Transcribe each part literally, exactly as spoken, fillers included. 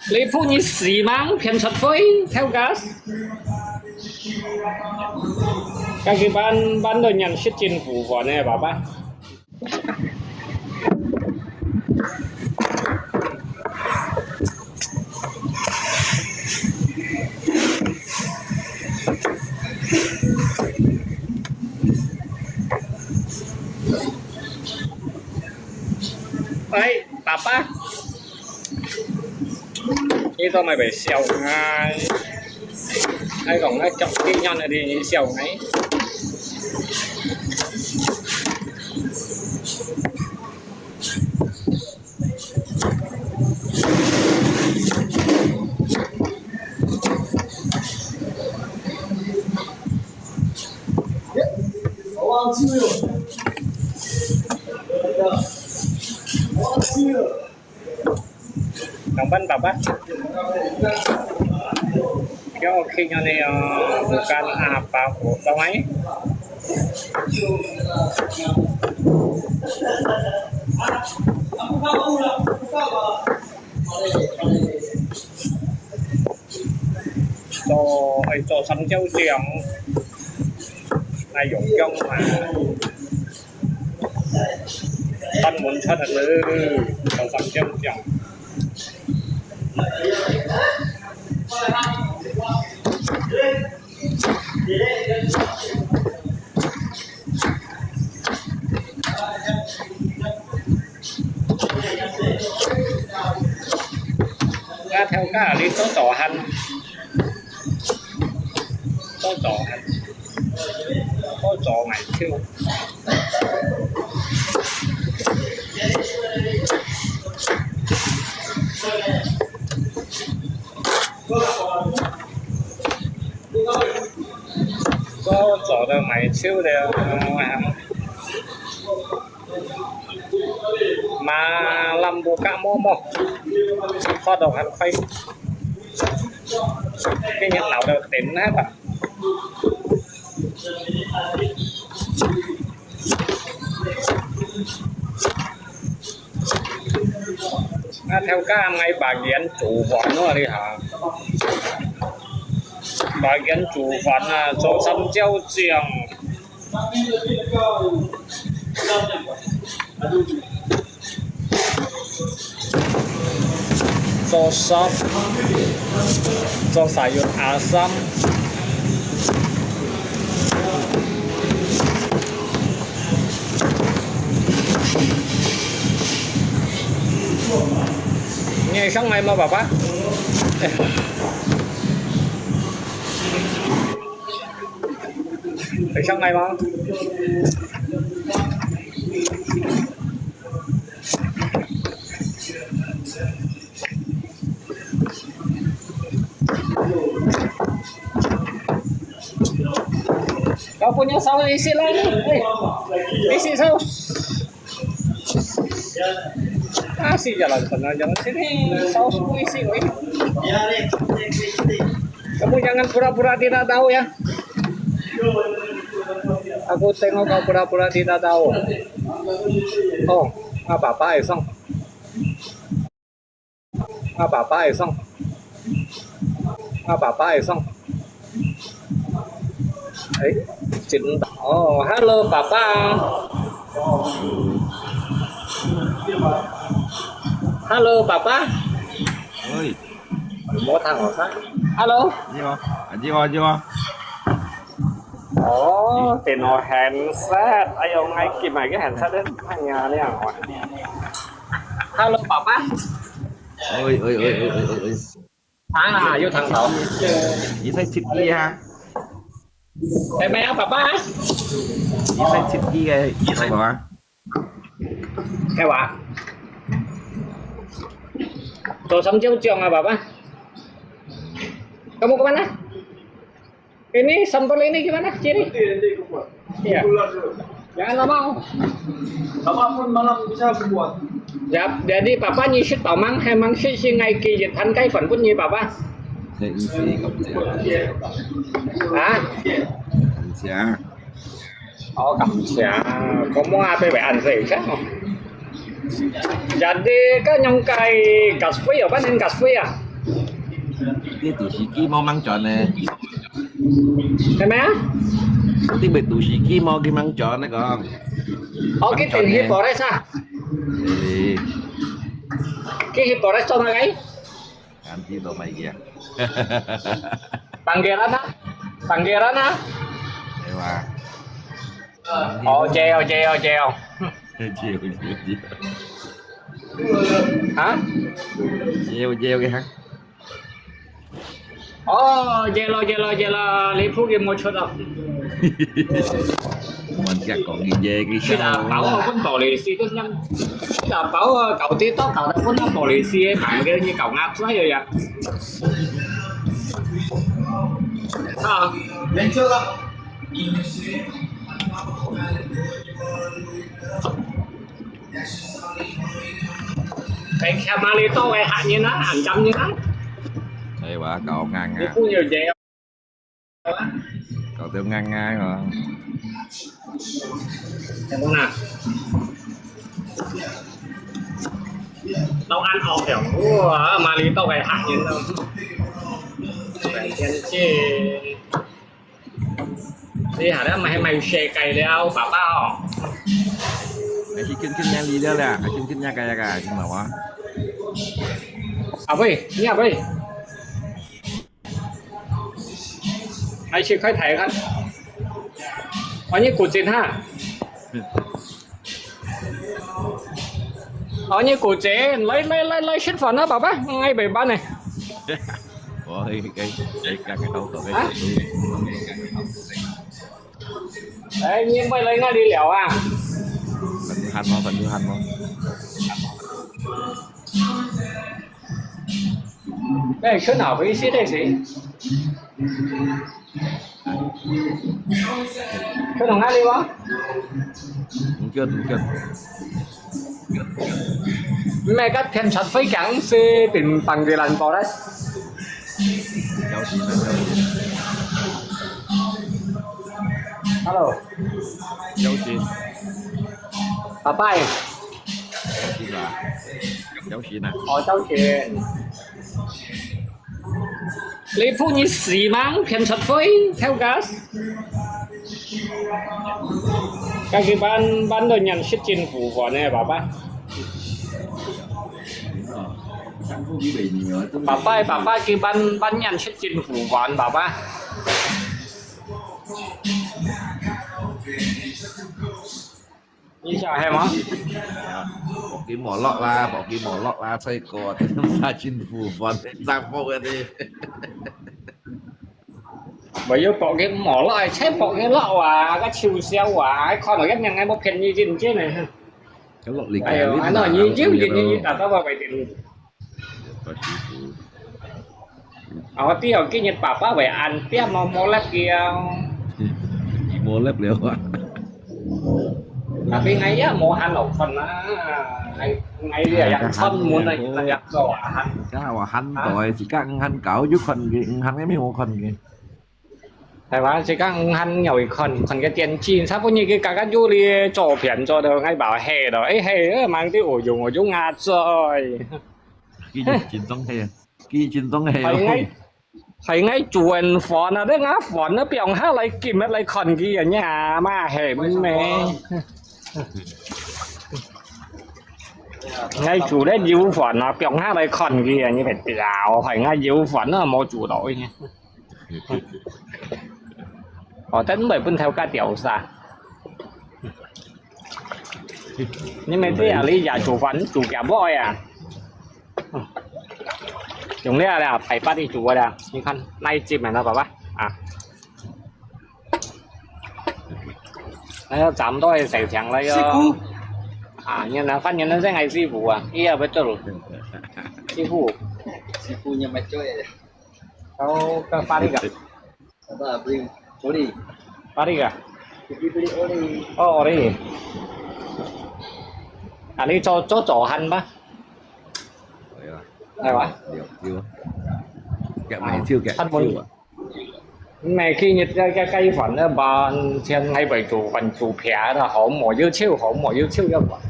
你分你死mang騙出去，偷gas。該个班，班都人食真無完呢，爸爸。哎，爸爸。 你都毋會笑𠊎，還講𠊎腳底軟个，你笑𠊎。我忘记了，我忘记了。 上班爸爸。Kaya okay nyo niyo, bukan apa po, tama eh? Cho, ay, cho samjao siang. Ay, yung kyong ma. Tan mun chat at le, cho samjao siang. Nga theo ka li cho cho han. Cho cho han. Cho cho ngai thiu. Có chỗ đâu mày xíu đi. Mà làm bù cả mô mô. Có đâu hẳn phải. Cái nhận nào đâu tỉnh hết à. Nga theo ka ngai bảo hiến chủ quán nữa đi hả? Bảo hiến chủ quán à, cho sắm chéo chiang. Cho sắm, cho xài yun asam. Nghe sống ngày mà bà bác. Phải sống ngày mà. Kau punya saus isi lah ni. Eh, isi saus. Kasih jalan sana, jangan sini. Saus pun isi, weh. Kamu jangan pura-pura tidak tahu ya. Aku tengok kau pura-pura tidak tahu. Oh, apa-apa, Esong. Apa-apa, Esong. Apa-apa, Esong. Eh, cinta. Oh, halo, Papa. Halo, Papa. Oi. Halo. Aji ma, aji ma, aji ma. Oh, tino handset. Ayo, ngai kim ai cái handset đấy. Halo, Papa. Oi, oi, oi, oi, oi, oi. À, yóò thắng thầu. Ý thấy thịt kia ha. Em mày ăn Papa. Ý thấy thịt kia, ý thấy hả? Kẹo à? Cho sắm chéo chiang à, Papa? Kamu kemana? Ini sampel ini gimana, Ciri? Nanti, nanti kumpul. Iya. Kumpul lah dulu. Jangan lama. Lama pun malam bisa kumpul. Ya, jadi Papa nyi sit tau mang, hai mang sit si ngai ki yit han kai fan pun nyi Papa. Saya isi kau percaya. Hah? Percaya. Oh, kau percaya. Kamu apa yang saya usah? Jadi kan yang kai gas free apa nih gas free ya? 你電視機無吂轉呢？係咩啊？你咪電視機無佢吂轉呢講？我決定去 Forest 啊，誒，去去 Forest 做哪个？眼知道咪嘅啊？Panggilan 啊，Panggilan 啊。係嘛？哦，借哦，借哦，借哦。借借借，啊？借借嘅哈。哦，借咯，借咯，借咯，你鋪佢冇出啊。問隻講嘅嘢，佢去打包啊，分保利斯，跟樣，去打包啊，搞啲多搞得分到保利斯，買个你搞呃衰个呀。啊，你看嘛，你多个客人啊，恁針人啊，係話搞硬啊，你不有借啊？搞到硬硬哦。怎么啦？老安好用，哇，马里多个客人咯。每天去，你还要买买雪糕了，爸爸哦。還係近近那裡了啦，還近近那个那个，你知道嗎？阿妹，你阿妹。 還是開睇看。哦，你古井哈？哦，你古井，來來來來食飯啦，爸爸，𠊎陪伴呢。我去去去去搞搞个。啊？哎，你唔會來𠊎這聊啊？分你喊咯，分你喊咯。哎，去哪位食个先？去到哪裡哇？唔緊唔緊，咩个天出飛緊是平平嘅蘭博咧？有時啦有時。 Hello，有時，拜拜。有時啦，有時啦。哦，周全。你鋪你死盲騙出飛，偷gas。該佢班班到人食政府飯呢，爸爸。爸爸，爸爸，佢班班人食政府飯，爸爸。 你想係嗎？薄佢無落啦，薄佢無落啦，再過啊，等下政府飯，政府嗰啲。唯有薄佢無落，切薄佢落啊，个臭笑啊，看到一樣个，無便宜真正个。咁落力哎呦，安到你就你你打到我為止。個師傅。 啊，我知哦，今日爸爸會晏點哦，無力了。無力了啊！Tapi𠊎也無閒落看啊，𠊎𠊎也也出門啊，也做啊。而家話閒代，自家毋閒搞，有看佢，毋閒个咩好看佢。係嘛？自家毋閒又看看个電視，差不多佢剛剛有哩做片做到，𠊎包係咯，誒係，蠻啲我用我用啊嘴。佢真當係啊！ 佢真當係係𠊎係𠊎煮完飯啊，你拿飯啊放下來，今日來看佢啊，你阿媽係咩？𠊎煮了有飯啊，放下來看佢啊，你別掉，係𠊎有飯啊，無煮到呢。哦，真毋會分頭家掉晒。你咪知啊，你也煮飯煮夾耐啊？ 用這个啦，排八一組个啦，你看那一隻嘛，那寶寶啊，那要斬到細條了喲。師傅。啊，你那番人那在挨師傅啊，伊也不做了。師傅。師傅，你們做的。哦，个八个。 Apa beli oli? Pari ka? Beli beli oli. Oh, oli. Ani cho cho cho han ba? Oi ba? Oi ba? Liu liu. Kẹt mày thiêu kẹt thiêu à? Mẹ khi nhật cái cái cái phần đó ba thiên hay bảy chủ phần chủ phé là họ mua yêu chiêu họ mua yêu chiêu yêu phần.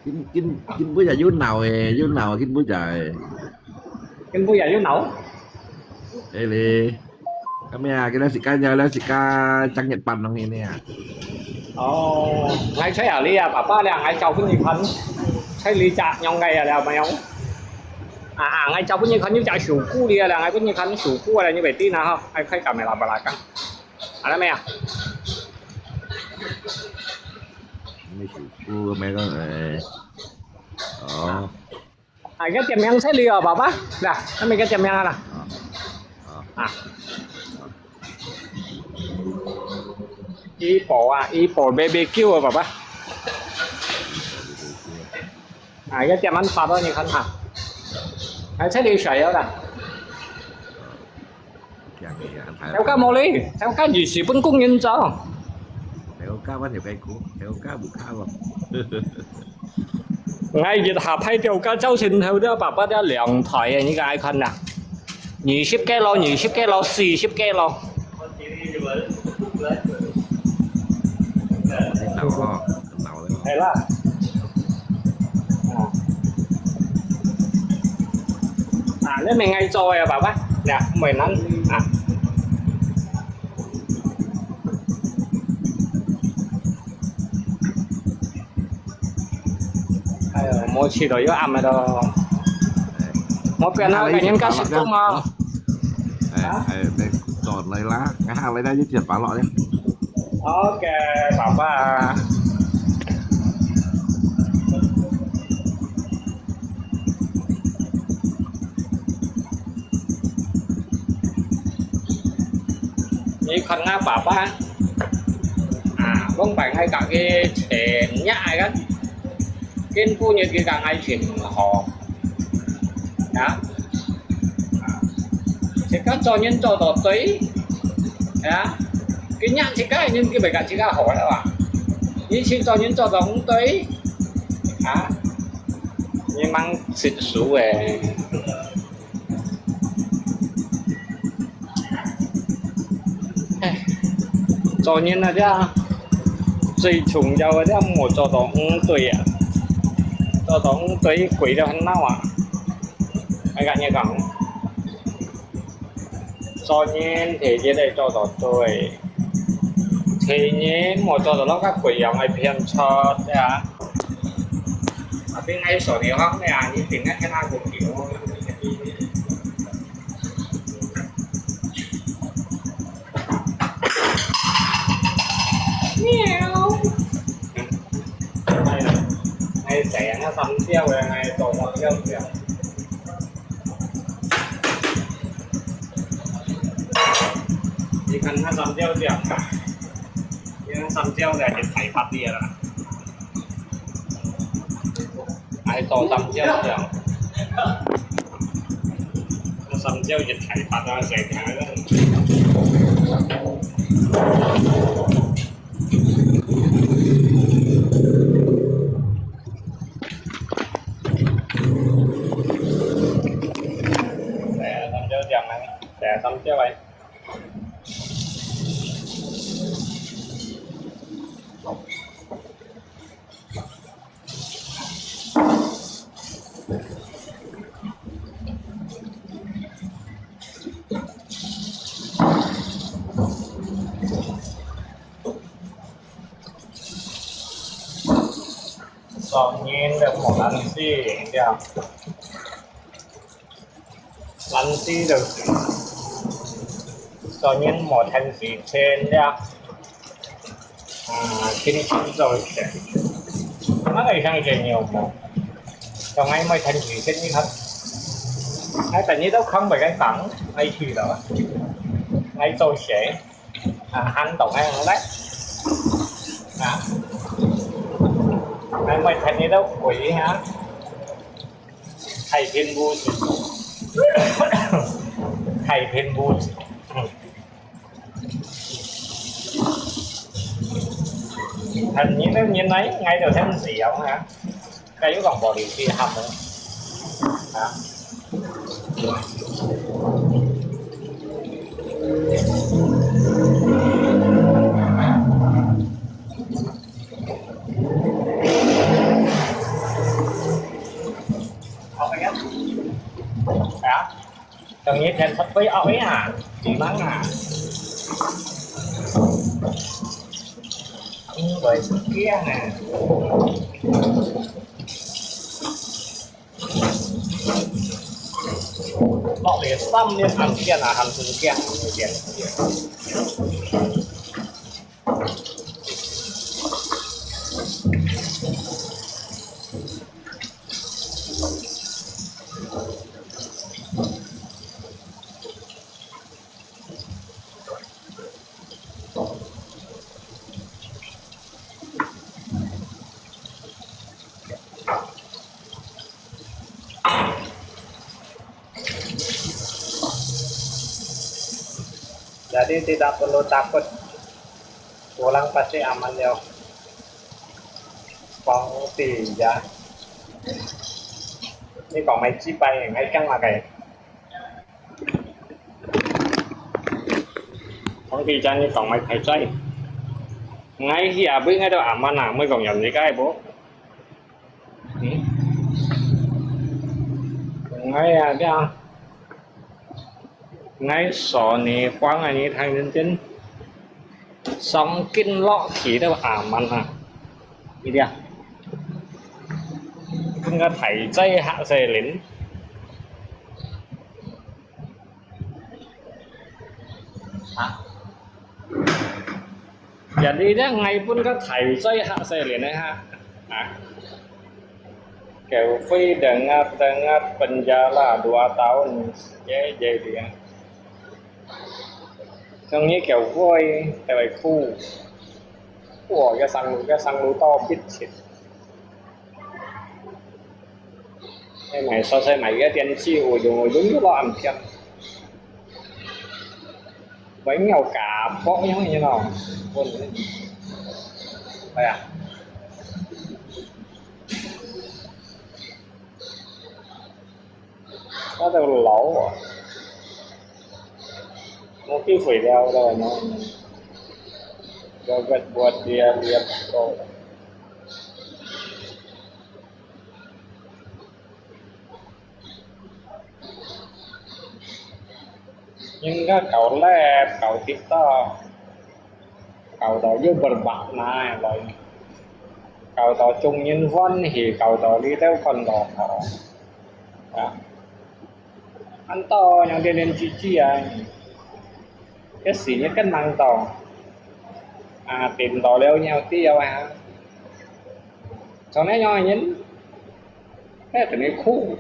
Kin kin kin bữa giờ yú nào ê, yú nào kin bữa giờ. Kin bữa giờ yú nào? Hello. Kami ah, kita sikan ya, kita sikan cangit pan nong ini ah. 哦，𠊎在這裡啊，爸爸咧，𠊎照分你看，在這隻樣个啊，了沒有？啊啊，𠊎照分你看，有隻手鼓咧，𠊎分你看手鼓啊，你會知啦吼，𠊎開kamera belakang。啊，了沒有？沒手鼓，沒个，哎，哦。 啊，个店名在這裡哦，爸爸。Nah，那麼个店名啊啦。啊。啊。Ipoh啊，Ipoh B B Q啊，爸爸。啊，个店名發到你看哈。啊，在這裡選了啦。 頭家無咧，頭家二十分工人做。頭家乜條雞股，頭家無卡喎。𠊎一下排頭家朝晨頭都爸爸都兩台啊，你个愛看啦。二十kilo，二十kilo，四十kilo。你鬧哦，鬧了。係啦。 啊，你明愛做个，爸爸，呀，毋會難啊。哎喲，無去到又暗个咯。無變啊，哎，人家識講啊。哎，哎，你做你啦，你行你啦，一直擺落去。 OK，爸爸。你看𠊎爸爸，啊，往擺𠊎家己請若个，今晡日佢家𠊎請好，啊。 自家做人做到對，啊，佢若自家人佢會甲自家好了啊。以前做人做到毋對，啊，你吂識數誒。唉，做人啊，這最重要个，這莫做到毋對啊，做到毋對，鬼都很惱啊。𠊎甲你講。 做人第一个做到對，第二莫做到摎个鬼樣个騙出，對啊。啊，變愛說你好咩啊？你變个天下公平哦。喵。哎呀，哎，這樣啊，三條个，哎，多少條條。 你看那三條條啊，你看三條條就大把啲啦。還做三條條，那三條就大把啦，成條啦。 做人都無懶尸，對。懶尸就係，做人無趁時間，對。啊，天天做事。那個像一隻牛毛，像𠊎無趁時間，你看，𠊎等於都看毋見講，𠊎去了，𠊎做事。 啊，行動个來。啊，來，𠊎看你都會啊。太平無事，太平無事。嗯。看你都原來，𠊎就真是樣啊。 該有講無理佢喊無？啊？好，哎呀。啊？等你天出飛鷗啊，你忙啊？嗯，會驚啊。落嚟三年暗天啊，還真驚，驚。Jadi tidak perlu takut, pulang pasti aman ya. Kong Ti ya. Ini kong mai cipai, ngai kang makai. Kong Ti ya ini kong mai pai cai. Ngai hia bui ngai do aman ah, mai kong yam ni kai bo. Ngai ya dia. Ngai so ni huang ani thang jen jen. Song kin lo ki do aman ha. Ini dia. Pun ka thai cai ha se lin. Ha. Jadi dia ngai pun ka thai cai ha se lin ha. Ha. Kêu Phi dengar-dengar penjara dua tahun, ya, jadi dia. Song ni kêu Phi, tawai khu. Wah, ya sang lu, ya sang lu to bit cit. Saya mai, so saya mai ya tian ci, ujung-ujung yuk lo am pian. Wai ngau ka pok yang ni no. Pun. Aya. Ka tau lau ah. Mo ki fui liao da no. Ga gat buat dia liap ko. Inga kau lep, kau tiktok. Kau tau yuk bermakna loi. Kau tau chung yin huan hi, kau tau li teu kon tau ho. Ya. An to yang dia lien ci ci ai. Cái gì nhất cái năng tau. À, tìm tau leo nhau tí nhau ha. Sau này nhau nhìn. Cái tình khu.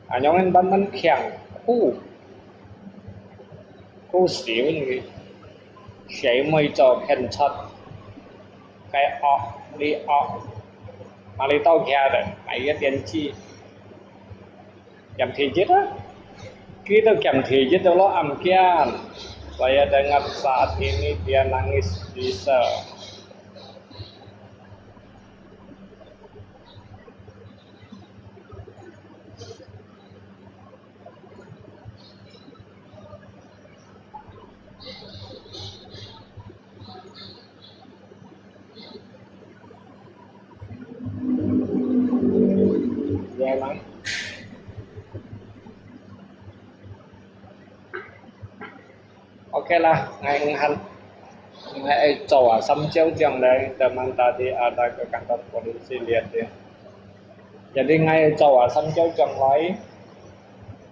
À, nhóm anh bắn bắn khen. Khu. Khu xíu như. Sẽ mời cho khen thật. Cái ọ, đi ọ. Mà đi tàu kia rồi. Phải cái tiền chi. Kiam thê jit ah. Kita kiam thê jit lo am kian. Saya dengar saat ini dia nangis di sel. Iya, Mang. Oke lah, ngai nghan. Ngai ai cho ah, sam chiao chiang lai, teman tadi ada ke kantor polisi lihat dia. Jadi ngai cho ah, sam chiao chiang lai.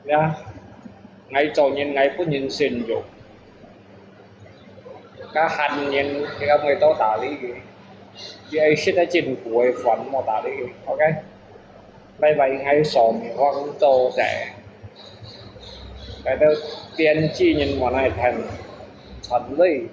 Ya, ngai cho nyin ngai pun nyin sin yo. Ka han nyin, ka mai to ta li ge. Ye ai sit ai chính phủ ai phản mo ta li ge. Oke. Bye bye, ngai so mi huang cho se. Cái đó tiên tri nhân mà này thành thành lui.